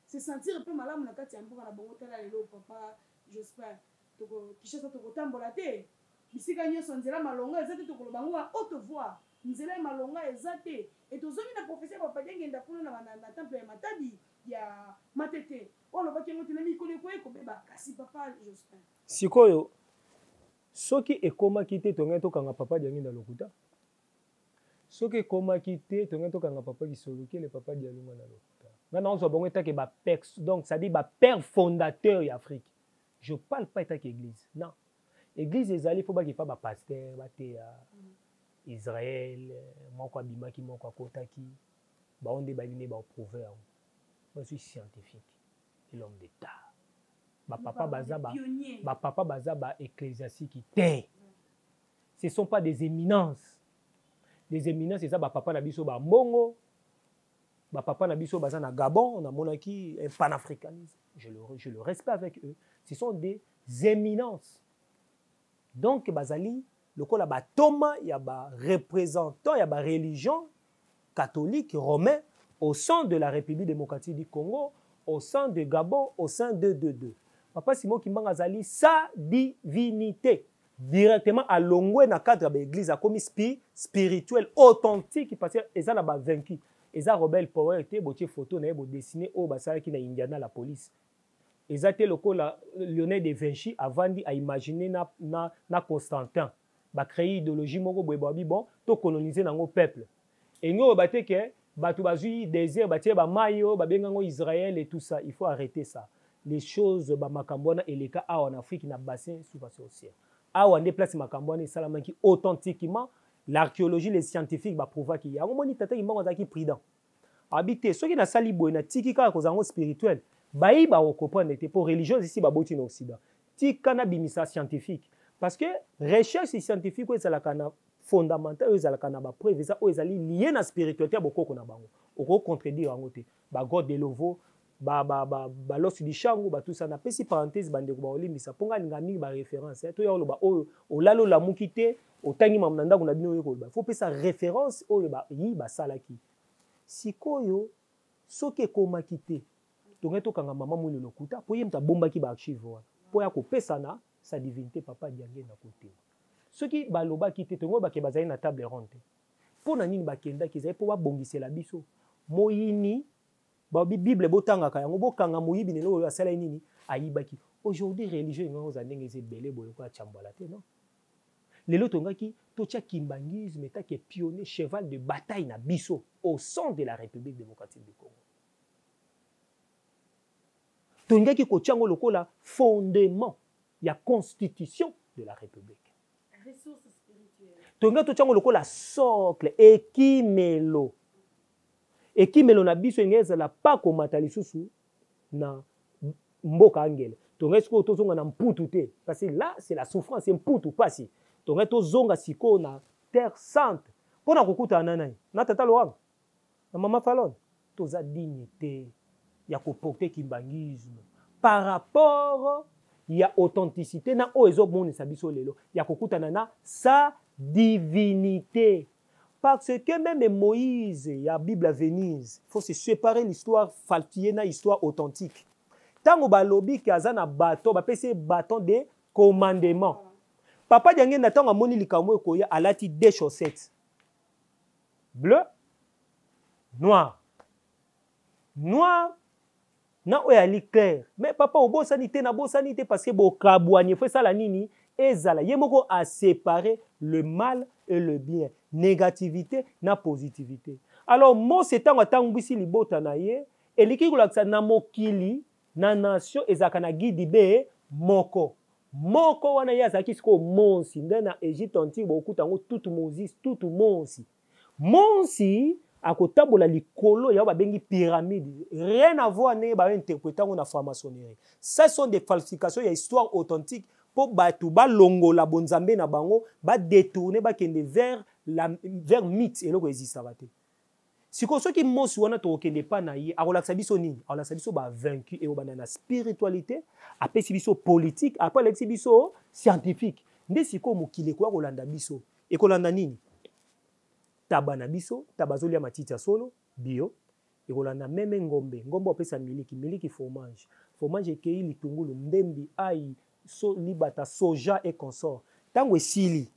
se sentir mpe malamu na kati ya mboka na bango? Tala lelo, papa Jospin, Kinshasa tokotambola te, bisika nyonso nzela malongo eza te, tokoloba yango à haute voix. Nzela ya malonga eza te. Et tozongi na prophetie ya Papa Diangienda kuna na, na, na temple ya Matadi ya Matete. Oyo alobaki yango te na mikolo ekoya ekobeba. Kasi Papa Jospin. Sikoyo soki ekomaki te tongaki tokanga Papa Diangienda lokuta? Soki ekomaki te tongaki tokanga Papa Kisolokele, Papa Dialungana lokuta? Nga naozwa bango etake ba pères, donc c'est à dire ba pères fondateurs ya Afrique. Je parle pas etake église. Non. Église ezali faut bakepa ba pasteur bateya Israël moko abimaki moko akotaki bango nde bayebi nde ba prouver yango. Moi je suis scientifique et l'homme d'état. Ba papa baza ba ba papa baza ba ecclésiastique te. Ce sont pas des éminences. Des éminences eza ba papa na biso ba mbongo, ba papa na biso baza na Gabon, namonaki un panafricanisme. Je le respecte avec eux. Ce sont des éminences. Donc bazali lokola batoma ya ba représentant ya ba religion catholique romain au sein de la République démocratique du Congo, au sein de Gabon, au sein de. Papa Simon Kimbangu azali sa divinité. Directement alongwe na cadre ya l'église akomi spirituel authentique parce que eza na ba vaincu. Eza Robert Power te botie photo na ye bo dessiner oyo basalaki na Indiana la police. Eza te lokola Lionel de Vinci avandi a imaginer na Constantin. Ba créer idéologie moko boye babi bon to coloniser nango peuple. Engo oyo bate ke bato bazwi désert batie ba mayi oyo babengango Israël et tout ça, il faut arrêter ça. Les choses ba makambo wana eleka awa na Afrique na bassin sous-océan. Awa nde place makambo wana esalamaki authentiquement, l'archéologie, les scientifiques ba prouvaki yango. Moni tata Kimbangu azalaki prudent. Abi te soki nasali boye natiki kaka kozala ngo spirituel, bayi ba comprendre te po religion ici baboti na Occident. Tika na bimisa scientifique parce que recherche scientifique oyo ezalaka na fondamental, oyo ezalaka na ba preuve, eza oyo ezali lié na spiritualité ya bokoko na bango. Oko contredire yango te. Ba God de Lovo, ba Los du Shango, ba tout ça. Napesi parenthèse, bandeko ba olimbisa mpo nga alinga mingi ba référence, eh. Toya oloba oyo olali olamuki te, otangi mamu na ndako na bino oyo koloba. Faut pesa référence oyo ba yi basalaki. Sikoyo soki ekomaki te tongai tokanga mama Mwilo lokuta mpo ye moto abombaki ba archive wana mpo ya kopesa na sa divinité Papa Diangienda kotema. Soki balobaki te tongai bake bazali na table ronde te. Mpo na nini bakendaki? Ezali mpo babongisela biso moyini. Babi Bible botangaka yango, bokanga moyibi lelo oyo asalaki nini, ayibaki. Aujourd'hui religion enganga ozala ndenge eza ebele boye lokola Chambwala te, non. Lelo tongaki totia kimbanguisme etake pionnier, cheval de bataille na biso au sein de la République démocratique du Congo. Tongaki kotia yango lokola fondement ya constitution de la République. Tongaki totia yango lokola socle, ekimelo. Ekimelo na biso elingi ezala pa komata lisusu na mboka angele. Tongai sikoyo tozonga na mputu te, parce que là c'est la souffrance, c'est mputu pasi. Tongai tozonga sikoyo na terre sainte mpona kokutana na nani? Na tata Loanga, na mama Falone. Toza digne te ya koporter kimbanguisme par rapport ya authenticité na oyo ezomonisa biso lelo ya kokutana na sa divinité. Parce que même Moïse, il y a Bible à Venise, il faut se séparer l'histoire falsifiée na histoire authentique. Tango balobi ki aza na bâton, ba pese bâton de commandement. Papa Diangienda tango amoni likambo ekoya alati deux chaussettes. Bleu, noir. Noir na oyo ali clair. Mais papa obosani te, na bosani te parce que bokabwani faut sala nini? Ezala ye moko a séparer le mal et le bien, négativité na positivité. Alors Mose tango atangwisi libota na ye, eliki kolakisa na mokili na nation ezalaka na guide be moko. Moko wana ye azalaki sikoyo Monsi, nde na Egypte antique bokuta yango tutu Moses, tutu Monsi. Monsi akotambola likolo ya babengi pyramide, rien à voir ndenge ba interpréter yango na franc-maçonnerie. Ça sont des falsifications ya histoire authentique po bato balongola bonzambe na bango, ba détourner bakende vers la vers mythe eloko existaka te. Sikoyo soki Mosi wana tokokende pa na ye, akolakisa biso nini? Akolakisa biso ba vaincu e obanda na spiritualité, apesi biso politique, après alakisi biso scientifique. Nde sikoyo mokili ekoya kolanda biso. Ekolanda nini? Taba na biso, taba azolia matiti ya solo, bio. Ekolanda meme ngombe, ngombe apesa miliki, miliki fromage. Fromage ekei litungulu, mbembi, ail, so, libata, soja et consort. Tango esili,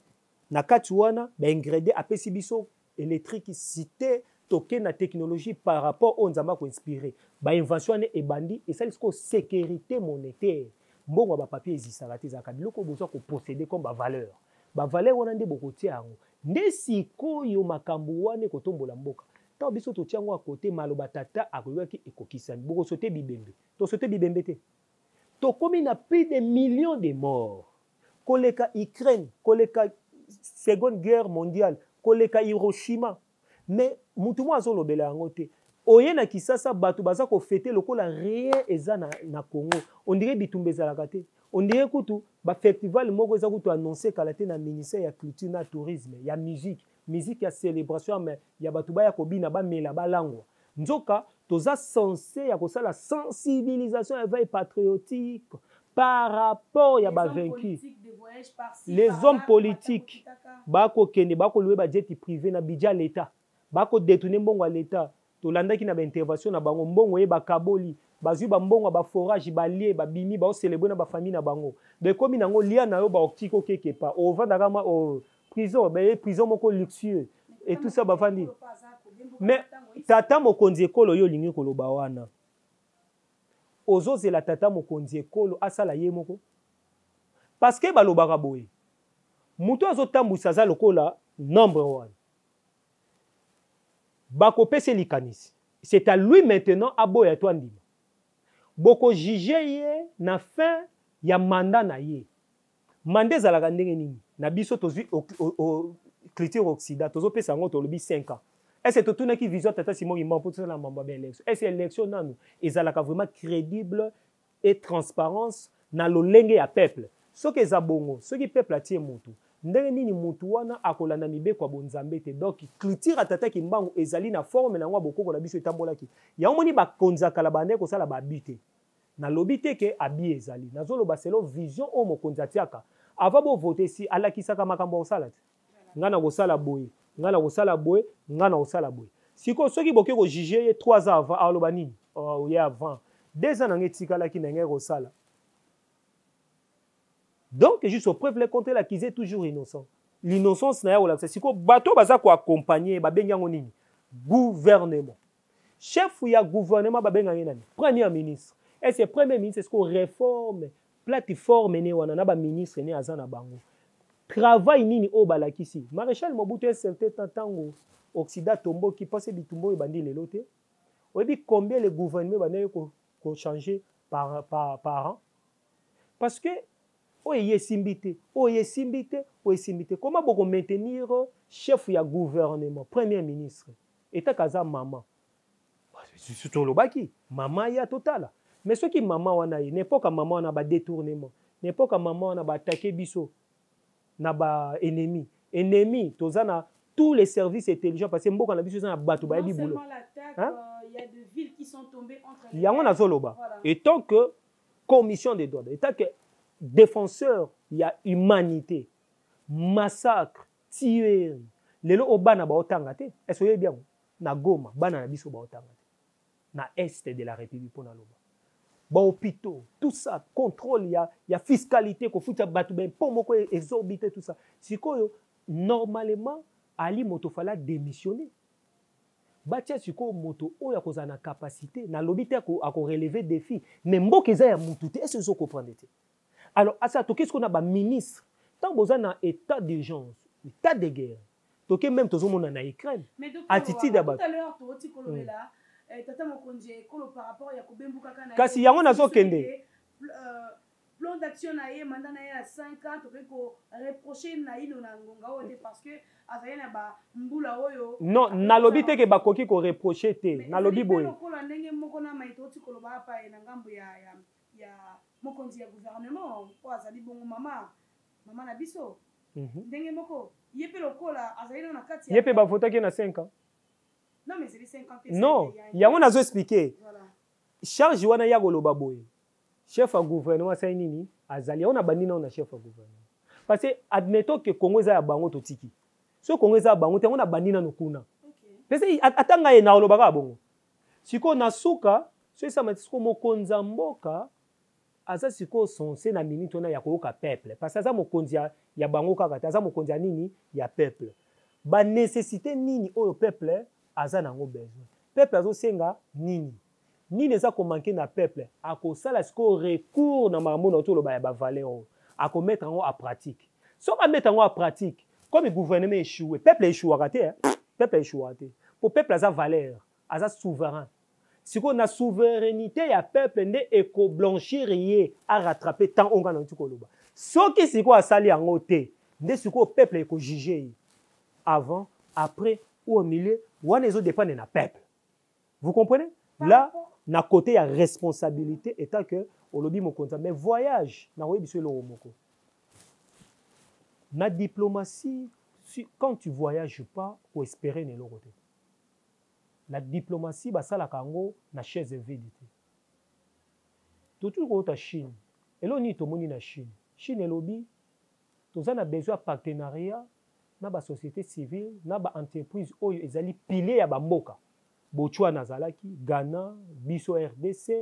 Na kati wana baingrédient apesi biso électricité, toke na technologie par rapport oyo Nzambe akoinspire. Bainvention wana ebandi, esali sikoyo sécurité monétaire. Mbongo ya bapapier ezisaka te, ezalaka biloko oyo bozwa koposséder comme bavaleur. Bavaleur wana nde bokotia yango, nde sikoyo makambo wana ekotombola mboka. Ntango biso totia yango akote, maloba tata akoyokaki ekokisami. Bokosote bibembe, tosote bibembe te. Tokomi na plus de millions de morts, koleka Ukraine, koleka Seconde Guerre mondiale, koleka Hiroshima. Mais mutu moko azolobela yango te. Oye na Kisasa, bato baza kofêter lokola rien eza na Congo. On dirait bitumba ezalaka te. On dirait kutu bafestival moko eza kutu annoncé kala te na ministère ya Culture na Tourisme, ya musique, musique ya célébration, mais ya bato baya kobina, bamela, balangwa. Nzoka toza censé ya kosala sensibilisation, éveil patriotique par rapport ya bavaincu. Les hommes politiques bakokende, bakolouer bajet privé na budget ya l'État, bakodétourner mbongo ya l'État. Tolandaki na baintervention na bango, mbongo ye bakaboli, bazwi bambongo ya baforage, balie, babimi, baocélébrer na bafamille na bango. Bekomi nango lia na yo, baotiki okeke pa ovandaka ma prison, baye prison moko luxueux et tout ça, bavandi. Mais tata mokonzi ekolo, yo olingi koloba wana, ozozela tata mokonzi ekolo asala ye moko, parce que balobaka boye: moto azotambwisa aza lokola nombre wana bakopesa likanisi. C'est à lui maintenant aboya to andima. Bokojuger ye na fin ya mandat na ye. Mandat ezalaka ndenge nini? Na biso tozwi culture occident, tozopesa yango, tolobi 5 ans. Est ce totunaki vision tata Simon Kimbangu mpo tosala mambo ya baélection? Est ce élection nanu ezalaka vraiment crédible et transparence na lolenge ya peuple? Soki eza bongo, soki peuple atie motu, ndenge nini motu wana akolanda mibeko ya bonzambe te? Donc culture ya tata Kimbangu ezali na forme na yango ya bokoko na biso etambolaki yango. Moni bakonzi ya kala bandeki kosala babi te. Nalobi te ke abi ezali, nazoloba selon vision oyo mokonzi atiaka avant bovote. Si alakisaka makambo ya kosala te: ngai na kosala boye, ngai na kosala boye, ngai na kosala boye. Sikoyo soki boke kojuger ye 3 ans avant, aloba nini? Oh, ye avant 2 ans na ngai etikalaki na ngai kosala. Donc juste preuve le contre, l'accusé toujours innocent. L'innocence na ya kolakisa. Sikoyo bato baza koaccompagner, babengi yango nini? Gouvernement. Chef ya gouvernement babengaki ye nani? Premier ministre. Est ce premier ministre, est ce que réforme plateforme ne wana na baministre ne aza na bango, travail nini oyo balakisi? Maréchal Mobutu, un certain temps, ntango Occident tomboki, mpasi bitumba oyo ebandi lelo te, oyebi combien le gouvernement ebandaki kochanger par an? Parce que oyo eye esimbi te, oyo esimbi te, oyo esimbi te. Comment bokomaintenir chef ya gouvernement, premier ministre, etaka aza mama? Tolobaki mama ya totala. Mais soki mama wana ye, na époque ya mama wana, badétournement, na époque ya mama wana, baattaquer biso na baennemi. Ennemi, toza na tous les services intelligents, parce que mboka na biso eza na bato bayebi boulot. Yango nazoloba, étant que commission des droits, étant que défenseur ya humanité, massacre, tuerie, lelo oyo bana baotanga te. Est ce oyebi yango? Na Goma, bana na biso baotanga te, na est de la République. Mpo naloba bahôpitaux, tout ça, contrôle ya fiscalité, kofuta bato baimpôt moko exorbité, tout ça. Sikoyo normalement ali moto fala démissionner, batia sikoyo moto oyo akozala na capacité. Nalobi te akorelever défi, mais mboka eza ya mutu te. Est ce ozocomprendre te? Alors asa toke sikoyo na baministre. Ntango boza na état d'urgence, état de guerre, toke même tozomona na Ukraine attitude ya bato. Tata mokonzi ekolo, par rapport ya kobembukaka na Kasi yango nazokende. Plan d'action na ye, mandat na ye ya 5 ans, tokoki koreprocher na ino na ngonga oyo te, parce que azali na bambula oyo. Non, nalobi te ke bakoki koreprocher te. Nalobi boye. Lokola ndenge moko na mai toti koloba apa na ngambo ya mokonzi ya gouvernement, mpo azali bongo mama na biso. Ndenge moko ye mpe lokola azali nano na kati. Ye mpe bavotaki na 5 ans. Non, mais ezali 5 ans. Non, yango nazo expliquer. Charge wana ya koloba boye, chef ya gouvernement asali nini? Azali yango na bandi nao na chef ya gouvernement, parce que admettons que Congo eza ya bango, totiki. So Congo eza ya bango te, yango na bandi nano kuna. Pese ata ngai ye na olobaka bongo. Sikoyo na suka so esama ti sikoyo mokonzi ya mboka. Aza sikoyo sense na minute wana ya koyoka peuple, parce que aza mokonzi ya bango kaka te, aza mokonzi ya nini? Ya peuple. Ba nécessité nini oyo peuple aza nango besoin? Peuple azosenga nini? Nini eza komanke na peuple? Akosala sikoyo recours na makambo na toloba ya bavaleur oyo, akomettre yango en pratique. Soki amettre yango en pratique, comme gouvernement échoué, peuple échouaka te, hein? Peuple échouaka te, po peuple aza valeur, aza souverain. Sikoyo na souveraineté ya peuple nde ekoblanchir ye, arattrape temps oyo nga nauti koloba. Soki sikoyo asali yango te, nde sikoyo peuple ekojuge ye avant, après ou au milieu, wana ezodépendre na peuple. Vous comprenez? Là, na côté ya responsabilité, étant que olobi mokonzi, mais voyage nakoyebi biso eloko moko na diplomatie, si, quand tu voyages pas, koespérer na eloko te. La diplomatie basalaka yango na chaise vide te. Totuki kouta Chine, eloko nini tomoni na Chine? Chine elobi toza na besoin ya partenariat na basociété civile, na baentreprise oyo ezali pilier ya bamboka. Botswana azalaki, Ghana, biso RDC,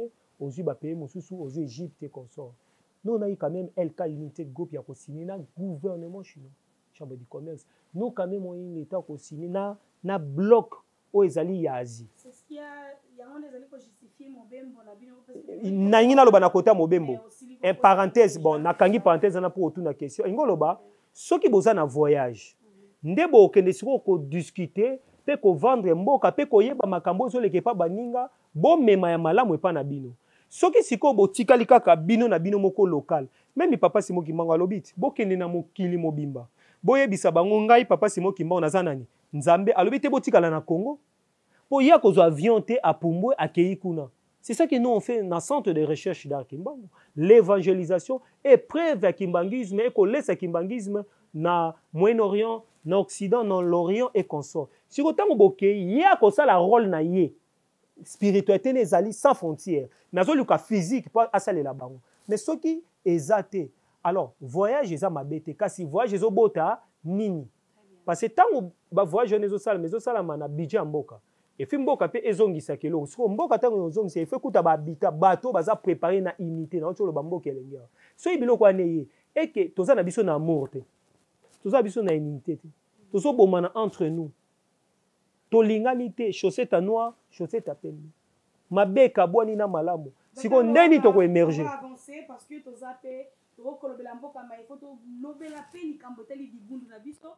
ozwi bapays mosusu, ozwi Égypte et consort. Nous, on a eu quand même LK United Group ya kosigner na gouvernement chinois, chambre du commerce. Nous quand même on a eu l'état kosigner na bloc oyo ezali ya Asie. Nalingi naloba na kota mobembo, un parenthèse, bon, nakangi parenthèse wana mpo otuna question. Elingi oloba soki boza na voyage nde bokende sikoyo kodiscute mpe kovendre mboka mpe koyeba makambo ezoleka epa baninga, bomema ya malamu epa na bino. Soki sikoyo botikali kaka bino na bino moko local, même papa Simon Kimbangu alobi ti bokende na mokili mobimba, boyebisa bango ngai papa Simon Kimbangu naza nani. Nzambe alobi te botikala na Congo mpo ye akozwa avion te, apumbwe akei kuna. C'est ça que nous on fait na centre de recherche d'art Kimbangu, l'évangélisation et preuve ya kimbanguisme, ekolesa kimbanguisme na Moyen-Orient, na Occident, na l'Orient et consort. Sikoyo ntango bokei, ye akosala rôle na ye, spiritualité ne ezali sans frontière, mais azoluka physique mpo asalela bango. Mais soki eza te, alors voyage eza mabe te, kasi voyage ezobota nini? Parce que ntango bavoyage wana ezosalama, ezosalama na budget ya mboka, efi mboka mpe ezongisaka eloko. Sikoyo mboka ntango ezongisa, efe kuta bahabita bato baza préparé na unité na oti oloba mboka elenge awa. Soki biloko wana eye eke, toza na biso na amour te, toza na biso na unité te, tozobomana entre nous, tolingani te, chaussette ya noir, chaussette ya pembe, mabe ekabwani na malamu. Sikoyo ndeni tokoémerge? Parce que toza mpe tokokolobela mboka, ma ifo tolobela mpe likambo etali libundu na biso.